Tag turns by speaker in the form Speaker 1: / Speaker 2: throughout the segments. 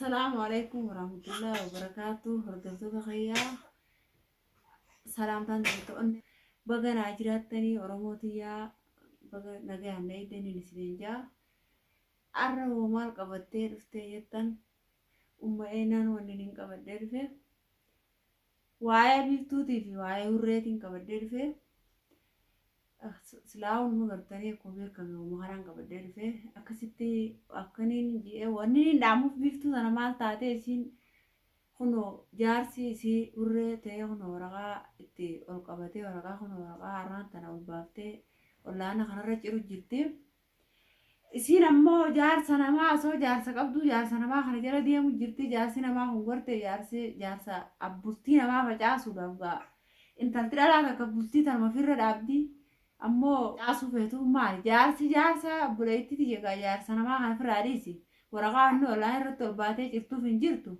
Speaker 1: Assalaamu alaikum warahmatullahi wabarakaatu. Hordoftoota kiyyaa salaamtaan jirtu onne baga naa jiraattanii Oromoo tiyyaa baga nagayaan na eegdaniin isiniin jaa. Arra hoo maal qabattee dhuftee jettan umma eenaan wanni niin qabadhee dhufe waa'ee biiftuutii fi waa'ee hurreetiin qabadhee dhufe. Silaa hunduma gartanii akkuma beekame uuma kanaan qabadhee dhufe akkasitti akkaniin ji'ee wanni inni dhaamuuf biiftuu sana maal taatee isiin kunoo jaarsi isii hurree ta'ee kunoo waraqaa itti ol qabatee waraqaa kunoo waraqaa har'aan tana ol baaftee ollaana kanarra ciru jirti. Isiin ammoo jaarsa namaa osoo jaarsa qabduu jaarsa namaa kana jala deemu jirti. Jaarsi namaa kun garte jaarsi jaarsa abbultii namaa facaasuudhaaf gaa. Intalti dhalaa takka bultii tanuma ofirra dhaabdi. Ammoo caasuu feetu maali? Jaarsi jaarsa obboleettii tiyya gaa jaarsa namaa kana ofirraa dhiisi. Waraqaa inni ollaan irratti ol baatee cirtuuf hin jirtu.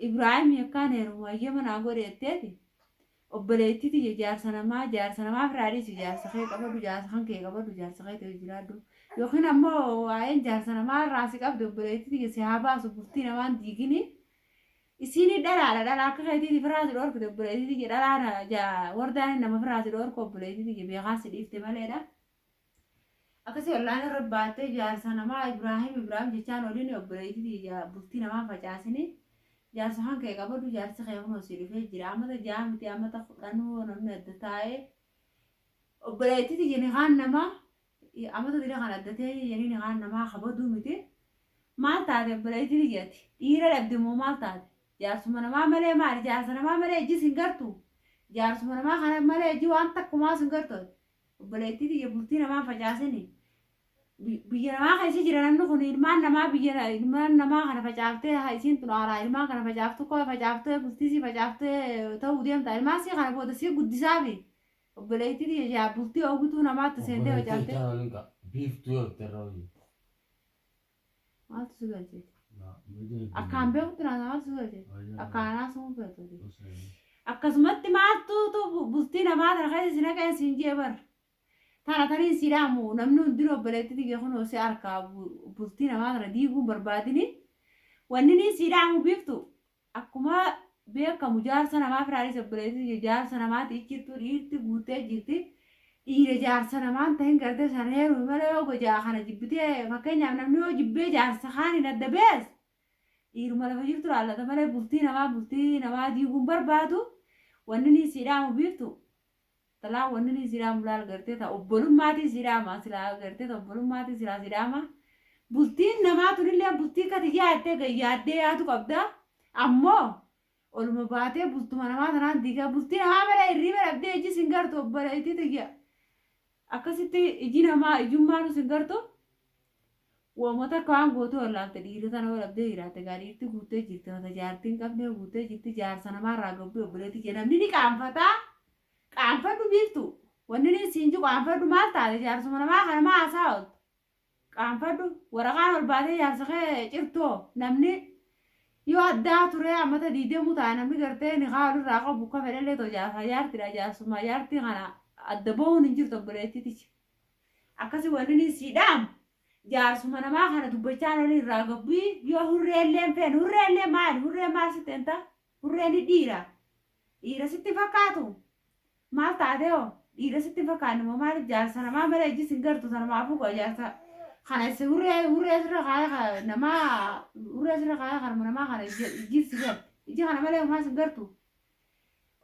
Speaker 1: Ibraahim yakkaan heerumu hayyama naa godhe jetteeti. Obboleettii tiyya jaarsa namaa jaarsa namaa ofirraa dhiisi jaarsa kee qabadhu jaarsa kan kee qabadhu jaarsa kee ta'e jiraadhu. Yookiin ammoo waa'een jaarsa namaa irraa si qabde obboleettii tiyya si haa baasu bultii namaan diigini. Isiin dhalaadha dhala akka keetiiti ofirraa si dhorkite obboleettii tiyya dhalaa wardaan nama ofirraa si dhorku obboleettii tiyya beekaa si dhiifte maleedha. Akkasii ollaan irra baattee jaarsa namaa Ibraahim Ibraahim jechaan oliin obboleettii tiyya bultii namaa facaasini. Jaarsa kan kee qabadhu jaarsi kee kunoo si dhufee jira. Amata ja'a miti amata kudhanuu namni adda taa'ee obboleettii tiyya ni kaan namaa amata dira kan adda ta'e jedhanii ni kaan namaa kabaduu miti. Maal taate obboleettii tiyya ati? Dhiira dhabde moo maal taate? Jaarsuma namaa malee maali? Jaarsa namaa malee ijji sin gartu? Jaarsuma namaa kana malee ijji waan takkumaa sin gartu ati? Obboleettii tiyya bultii namaa hin facaasini. Biyya namaa keessa jira namni kun ilmaan namaa biyya ilmaan namaa kana facaaftee haa isiin tun haaraa ilmaan kana facaaftu koo facaaftee bultii sii facaaftee ta'uu deemta ilmaan sii kana booda sii guddisaafi obboleettii tiyya yaa bultii ogutuu namaatti seentee
Speaker 2: Obboleettii
Speaker 1: facaaftee.
Speaker 2: jechaan olin kaa biiftuu yoo itti irra hojii.
Speaker 1: Maaltu si galche? Akkaan beekutti naa maaltu si galche? Akkaan haasa'uun feetuuti. Akkasumatti maaltu bultii namaa tana keessa si naqeen siin jee bar. Tana taniin si dhaamu namni hundinuu obboleettii tiyya kunoo si harkaa bultii namaa tana diiguun barbaadini. Wanni niin si dhaamu biiftu akkuma beekamu jaarsa namaa firaanis obboleettii tiyya jaarsa namaati ichirtuu dhiirti guuttee jirti. Dhiira jaarsa namaan tahin gartee san heerumi malee yoo gojaa kana jibbitee fakkeenyaaf namni yoo jibbee jaarsa kaaniin adda bees dhiiruma lafa jirtu laallata malee bultii namaa bultii namaa diiguun barbaadu wanni niin sii dhaamu biiftu talaa wanni niin sii dhaamu laal gartee ta obbolummaatiin sii dhaama silaa gartee ta obbolummaatiin silaa sii dhaama bultiin namaa tunillee bultii kati yaaddee yaaddee yaadu qabda ammoo oluma baatee bultuma namaa tanaan diigaa bultii namaa malee hirriiba dhabdee iji sin gartu obboleettii tiyya akkasitti iji namaa ijummaanu sin gartu wooma takka waan gootu wallaalte dhiira tana yoo dhabdee jiraatte gaa dhiirti guuttee jirti mata jaartii hin qabne guuttee jirti jaarsa namaarraa gabbii obboleettii kee namni ni qaanfataa qaanfadhu biiftu wanni ni siin jiru qaanfadhu maal taate jaarsuma namaa kana maa haasaa ooltu Qaanfadhu waraqaan ol baatee jaarsa kee cirtoo namni yoo addaa turee amata diidemuu ta'a namni gartee nikaa walirraa qabu akka fedhellee ta'u jaarsaa jaartidha jaarsummaa jaartii kana adda bahuun hin jirtu obboleettii tiyya. Akkasi wanni inni sii dhaamu jaarsuma namaa kana dubbachaan olii irraa gabbii yoo hurreellee hin feene hurreellee maali hurree maal sitti enta hurreen dhiira dhiira sitti fakkaatu Maal taatee hoo? Dhiira sitti hin fakkaanne moo maaliif jaarsa namaa malee ijji sin gartu sanumaafuu gaa jaarsa kana si hurree hurree sirra kaayee ka namaa hurree sirra kaayee kanuma namaa kana ijji ijji si garti ijji kana malee homaa sin gartu.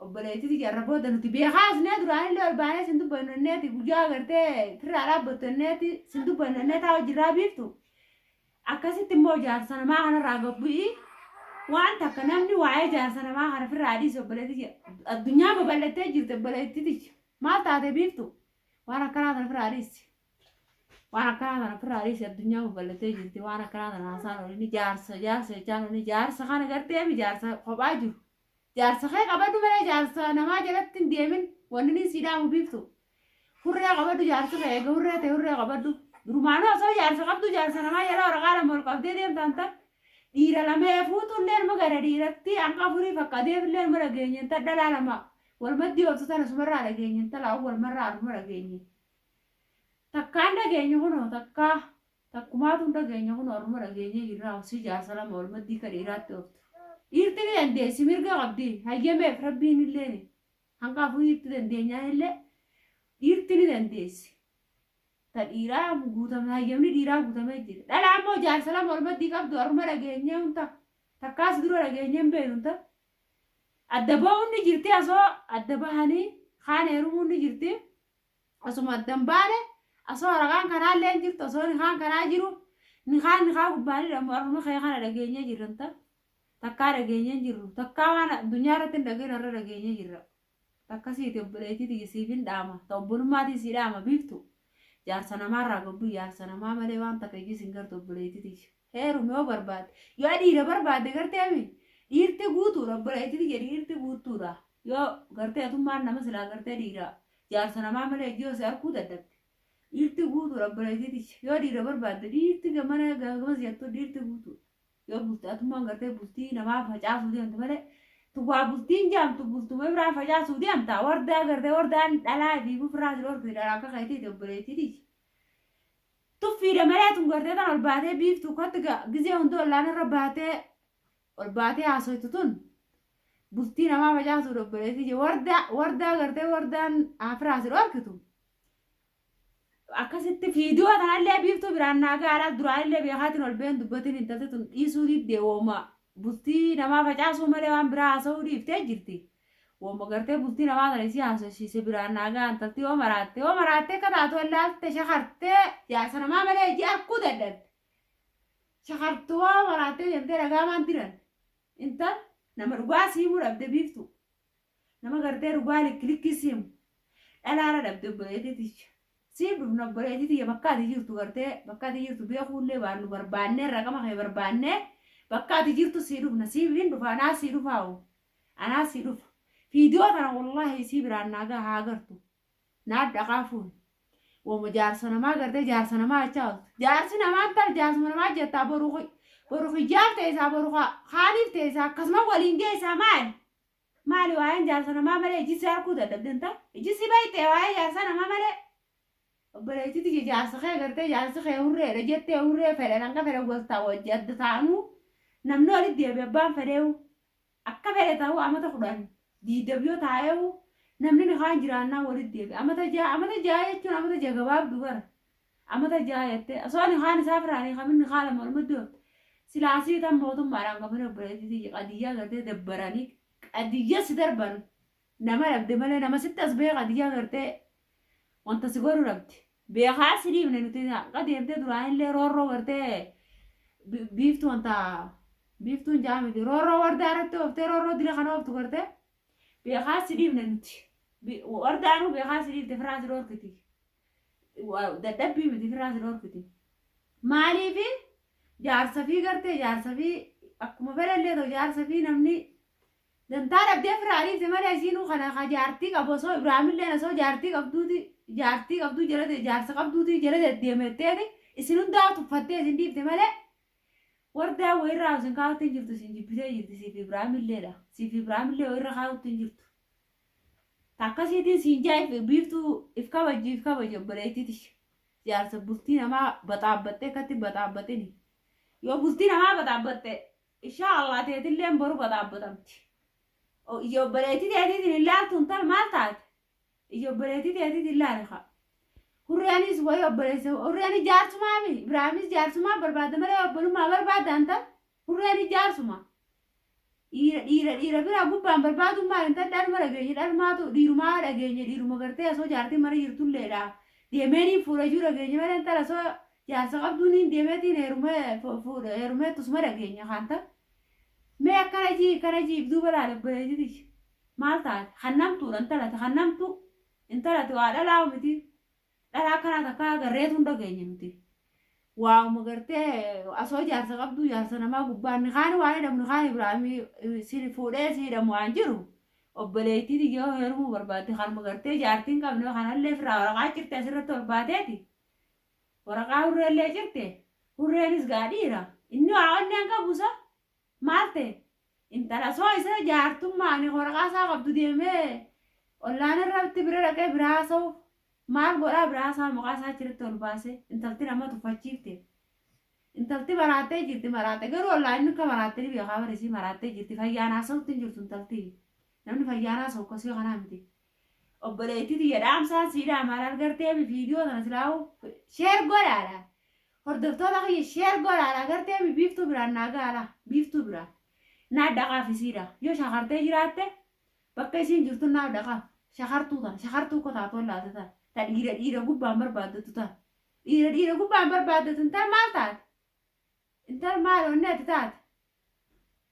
Speaker 1: Obboleettii tiyya irra booda nuti beekaa isnee duraanillee ol baanee sin dubbannu enneeti guyyaa gartee firraa dhaabbattu enneeti sin dubbannu ennee taa'u jirraa biiftu. Akkasitti immoo jaarsa namaa kanarraa gad bu'ii waan takka namni waa'ee jaarsa namaa kana firraa dhiisi obboleettii tiyya. Addunyaa babal'attee jirti obboleettii tiyya. Maal taate biiftu? Waan akkanaa kana firraa dhiisi. Waan akkanaa kana firraa dhiisi addunyaa babal'attee jirti waan akkanaa kana haasaan olini jaarsa jaarsa jechaan olini jaarsa kana gartee mi jaarsa kophaa jiru. Jaarsa kee qabadhu malee jaarsa namaa jalatti hin deemin wanni inni sii dhaamu biiftu. Hurree qabadhu jaarsi kee eega hurree ta'e hurree qabadhu. Durumaanuu osoo jaarsa qabdu jaarsa namaa jala waraqaa lama ol qabdee deemtaan ta. Dhiira lama fuutu illee nama gara dhiiratti hanga afurii faqqadeef illee nama dhageenye ta dhalaa lama wal maddii ooftu tana sumarraa dhageenye talaa wal marraa aruma dhageenye. Takkaan dhageenye kunoo takkaa. Takkumaatu hin dhageenya kun orma dhageenya jirra si jaarsa lama ol maddii ka dhiiraatti ooftu. Dhiirti ni dandeessi mirga qabdi hayyameef rabbiin illee hanga afuriitti dandeenyaan illee dhiirti ni dandeessi. Ta dhiiraa guutame hayyamni dhiiraa guutamee jira. Dhalaa immoo jaarsa lama ol maddii qabdu orma dhageenya hunda takkaas dura dhageenya hin beeknu hunda. Adda ba'uun ni jirti asoo adda bahanii kaan heerumuun ni jirti. Asuma adda hin baane asoo waraqaan kanaallee hin jirtu osoo nikaan kanaa jiru nikaan nikaa gubbaan hidhamu orma kee kana dhageenya jirra hunda. Takkaa dhageenya hin jirru takkaa waan addunyaa irratti hin dhageenya irra dhageenya jirra. Takkasiiti obboleettii tiyya siif hin dhaama ta obbolummaatiin sii dhaama biiftu. Jaarsa namaarraa gobbu jaarsa namaa malee waan takka ijji sin gartu obboleettii tiyya. Heerumi yoo barbaadde yoo dhiira barbaadde garteemi dhiirti guutuudha obboleettii tiyya dhiirti guutuudha. Yoo gartee atummaan nama silaa gartee dhiira jaarsa namaa malee ijji yoo si arguu dadhabde. Dhiirti guutuudha obboleettii tiyya yoo dhiira barbaadde dhiirti gamana gamas jettu dhiirti guutuudha. Yoo bultii atummaan gartee bultii namaa facaasuu deemtu malee tuwaa bultiin jaamtu bultuma biraa facaasuu deemta wardaa gartee wardaan dhalaa fi ofirraa si dhorkite dhalaa akka keetiiti obboleettii tiyya. Tuffiidha malee tun gartee tan ol baatee biiftu katti gizee hunda ollaan irra baatee ol baatee haasoytu tun bultii namaa facaasuudha obboleettii tiyya. Wardaa wardaa gartee wardaan afiraa si dhorkitu. Akkasitti fiidiyoo tanallee biiftuu biraan naagaa alaa duraanillee beekaatiin ol been dubbatiin intalti tun dhiisuu diddee wooma bultii namaa facaasuu malee waan biraa haasa'uu dhiiftee jirti. Wooma gartee bultii namaa tana isii haasofsiise biraan naagaa intalti yoo maraatte yoo maraatte akka taatu wallaalte shakartee jaarsa namaa malee iji arkuu dadhabde. Shakartuu yoo maraattee deemtee dhagaa maan diran intal nama dhugaa siimuu dhabde biiftu. Nama gartee dhugaa likki likki siimu dhalaara dhabde obboleettii tiyya. Siif dhufna obboleettii tiyya bakka ati jirtu gartee bakka ati jirtu beekuullee baannu barbaannee raqama kee barbaannee bakka ati jirtu sii dhufna siif hin dhufa anaa sii dhufaawu anaa sii dhufa. Fiidiyoo tana wallaahi sii biraan naagaa haa gartu naa dhaqaa fuun. Woma jaarsa namaa gartee jaarsa namaa jechaa ooltu. Jaarsi namaa tal jaarsuma namaa jettaa boru boru hiyyaaf ta'e boru kaaniif ta'e akkasuma waliin geessaa maali? Maali waa'een jaarsa namaa malee iji si arguu dadhabde inta iji si bayte waa'ee jaarsa namaa malee. Obboleettii tiyya jaarsa kee gartee jaarsi kee hurreedha jettee hurree fedhan hanga fedhan waltaa wajji adda ta'anuu namni walitti deebi'e abbaan fedheewu akka fedhe ta'uu amata 10 20 yoo taa'eewu namni ni kaan jiraannaa walitti deebi'e amata 6 jechuun amata 6 gabaabduu bara amata 6 jettee osoo ni kaan isaa firaanii kamin ni kaan lama walumatti oofte silaasii tan mootummaadhaan qabanii obboleettii tiyya qadiyyaa gartee dabbaranii qadiyya si darban nama dhabde malee nama sitti as bahee qadiyyaa gartee wanta si godhu dhabde. Beekaa si dhiibne nuti haqa deemtee duraanillee roorroo gartee biiftuu wanta biiftuun jaamiti roorroo wardaa irratti ooftee roorroo dila kana ooftu gartee beekaa si dhiibne nuti. Wardaanuu beekaa si dhiibte firaa si dhorkiti. Dadhabbii miti firaa si dhorkiti. Maaliifi jaarsa fi gartee jaarsa fi akkuma fedhallee ta'u jaarsa fi namni dantaa dhabdee firaa dhiifte malee isiinuu kana ka jaartii qabu osoo Ibraahimillee osoo jaartii qabduuti jaartii qabduu jala jaarsa qabduuti jala deddeemetteeti isin hundaa tuffattee isin dhiifte malee wardaa wayirraa isin kaa'utti hin jirtu isin jibbitee jirti siif Ibraahimilleedha siif Ibraahimillee wayirra kaa'utti hin jirtu. Takkasiitiin siin jaa biiftuu if kabajji if kabaji obboleettiiti jaarsa bultii namaa baxaabbattee akkatti baxaabbatini yoo bultii namaa baxaabbatte inshaa Allah teetilleen boru baxaabbatamti. Ija obboleettii teetiitiin hin laaltu intal maal taate? Ija obboleettii teetiitiin hin laale kaa. Hurreenis wayi obboleessa hurreenis jaarsumaa mi Ibraahimis jaarsumaa barbaadda malee obbolummaa barbaadda intal hurreenis jaarsuma. Dhiira dhiira dhiira biraa gubbaan barbaadummaa intal dhaluma dhageenye dhalumaatu dhiirumaa dhageenye dhiiruma gartee osoo jaartiin mana jirtulleedha. Deemeenii fuudha jiru dhageenye malee intal osoo jaarsa qabduun deemeetiin heerumee fuudha heerumee tusuma dhageenye kaanta. Mee akkana jii akkana jii duuba laale obboleettii tiyya. Maal taate? Kannamtuudha intalati kannamtu intalati waa dhalaa miti. Dhalaa akkanaa takka agarreetu hin dhageenye nuti. Waa'uma gartee osoo jaarsa qabduu jaarsa namaa gubbaan ni kaan waa hidhamu ni kaan Ibraahimii si fuudhee si hidhamu waan jiru. Obboleettii tiyya yoo heerumuu barbaadde kanuma gartee jaartiin qabne kanallee firaa waraqaa cirte asirratti ol baateeti. Waraqaa hurreellee cirte. Hurreenis gaa dhiira. Inni waa onneen qabu isa maal ta'e? Intala osoo isa jaartummaan waraqaa isaa qabdu deemee ollaan irratti bira dhaqee biraa haasa'uuf maal godhaa biraa haasa'a maqaa isaa achirratti ol baasee intalti nama tuffachiifte. Intalti maraattee jirti maraatte garuu wallaahi inni akka maraatte ni beekaa bara isii maraattee jirti fayyaan haasa'utti hin jirtu intalti. Namni fayyaan haasa'u akkasii kanaa miti. Obboleettii tiyya dhaamsaan sii dhaamaa laal gartee mi viidiyoo tana silaa'u sheer godhaadha. Hordoftoota kiyya sheer godhaadha gartee mi biiftuu biraan naa gaala biiftuu biraan. Naa dhaqaaf isiidha. Yoo shakartee jiraatte bakka isiin jirtu naa dhaqaaf shakartuu tana shakartuu kotaatoo laata tana ta dhiira dhiira gubbaan barbaaddatu tana. Dhiira dhiira gubbaan barbaaddatu intal maal taate? Intal maal onni ati taate?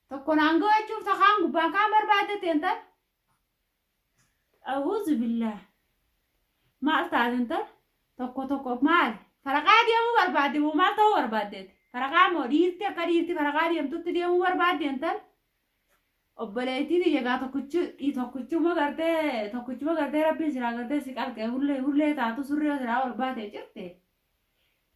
Speaker 1: Tokko naan gawachuuf takaan gubbaan kaan barbaaddate intal? A'uuzu billaah. Maal taate intal? Tokko tokko maali? Faraqaa deemuu barbaadde moo maal ta'uu barbaaddeeti? Faraqaa moo dhiirti akka dhiirti faraqaa deemtutti deemuu barbaadde intal? Obboleettii tiyya gaa tokkichi tokkichuma gartee tokkichuma gartee rabbiin silaa gartee si qalqee hullee hullee taatu surree silaa ol baatee cirte.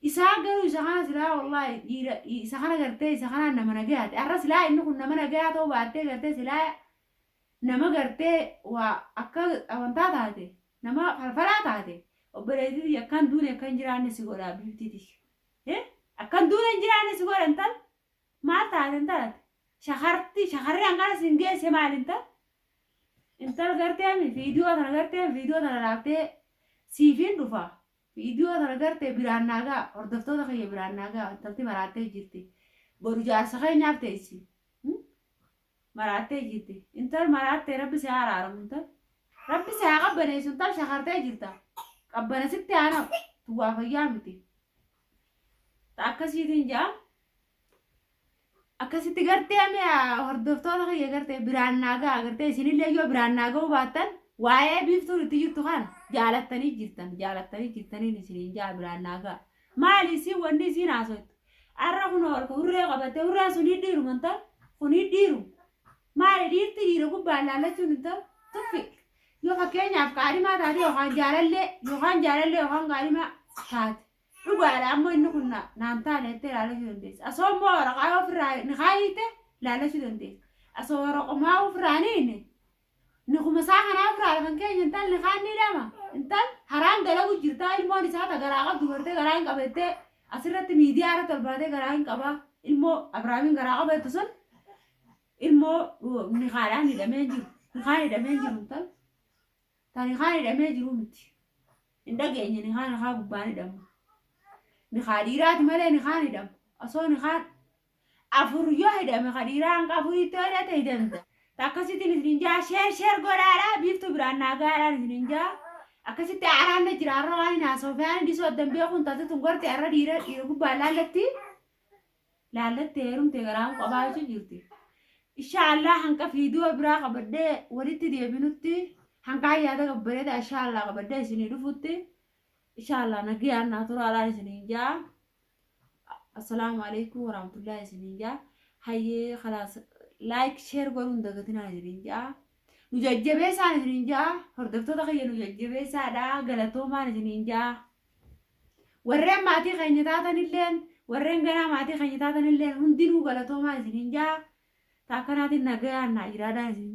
Speaker 1: Isaa garuu isa kana silaa wallaahi dhiira isa kana gartee isa kanaan nama nagayaati. Arra silaa inni kun nama nagayaa ta'uu baattee gartee silaa nama gartee waa akka amantaa taate nama falfalaa taate obboleettii tiyya akkan duune akkan jiraanne si godha biiftii tiyya. Akkan duune hin jiraanne si godha intal. Maal taate intal ati? Shakarti shakarri hangana sin geesse maal intal? Intal gartee mi viidiyoo tana gartee viidiyoo tana laaltee siifiin dhufa. Viidiyoo tana gartee biraan naa ga'a hordoftoota kiyya biraan naa ga'a intalti maraattee jirti. Boru jaarsa keenyaaf teessi. Maraattee jirti. Intal maraattee rabbi si haa araaramu intal. Rabbi si haa qabbaneessu intal shakartee jirta. Qabbana sitti haa naqu. Tuwaa fayyaa miti. Ta akkasiitiin ja'a. Akkasitti gartee ame hordoftoota kiyya gartee biraan naa ga'a gartee isinillee yoo biraan naa ga'uu baattan waa'ee biiftuun itti jirtu kana jaalattanii jirtan jaalattanii jirtaniin isiniin ja'a biraan naa ga'a. Maali isiin wanni isiin haasoytu? Arra kun holka hurree qabattee hurreen sun hidhiiru mantal kun hidhiiru. Maali dhiirti dhiira gubbaan laallachuun hin ta'u tuffi. Yoo fakkeenyaaf qaadhimaa taate yookaan jaalallee yookaan jaalallee yookaan qaadhimaa taate. Dhugaadha ammoo inni kun naan taane jettee laalachuu dandeessa. Asoo immoo waraqaa yoo ofirraa ni kaayyite laalachuu dandeessa. Asoo waraqumaa ofirraa ni hiine nikuma isaa kanaa ofirraa lafan keenya intal ni kaan ni dhama. Intal haraan dalagu jirtaa ilmoon isaa ta garaa qabdu gartee garaa hin qabattee asirratti miidiyaa irratti ol baatee garaa hin qabaa ilmoo Abiraamiin garaa qabattu sun ilmoo nikaadhaan hidhamee jiru. Nikaan hidhamee jiru intal. Ta nikaan hidhamee jiru miti. Hin dhageenye nikaa nikaa gubbaan hidhamu. Nikaa dhiiraati malee nikaan hidhamu. Osoo nikaan afur yoo hidhame ka dhiiraa hanga afuriitti yoo hidhate hidhamta. Ta akkasitiin isinin jaa sheer sheer godhaadha biiftuu biraan naa gahaadhaan isinin jaa. Akkasitti aaraan na jira har'a waan hin haasofne ani dhisuu addan beekuun taate tun gorte har'a dhiira dhiira gubbaan laallatti. Laallatte heerumte garaan qabaa jechuun jirti. Inshaa Allah hanqa viidiyoo biraa qabadhee walitti deebinutti hanqaa yaada babbareedaa inshaa Allah qabadhee isinii dhufutti inshaa Allah nagayaan naa turaadhaan isiniin jaa. Assalaamu alaikum warahmatullahi isiniin jaa. Hayyee khalaas like share godhuun dagatinaa isiniin jaa. Nu jajjabeessaan isiniin jaa. Hordoftoota kiyya nu jajjabeessaadha. Galatoomaan isiniin jaa. Warreen maatii keenya taatanilleen warreen ganaa maatii keenya taatanilleen hundinuu galatoomaa isiniin jaa. Ta akkanaatiin nagayaan naa jiraadhaan isiniin jaa.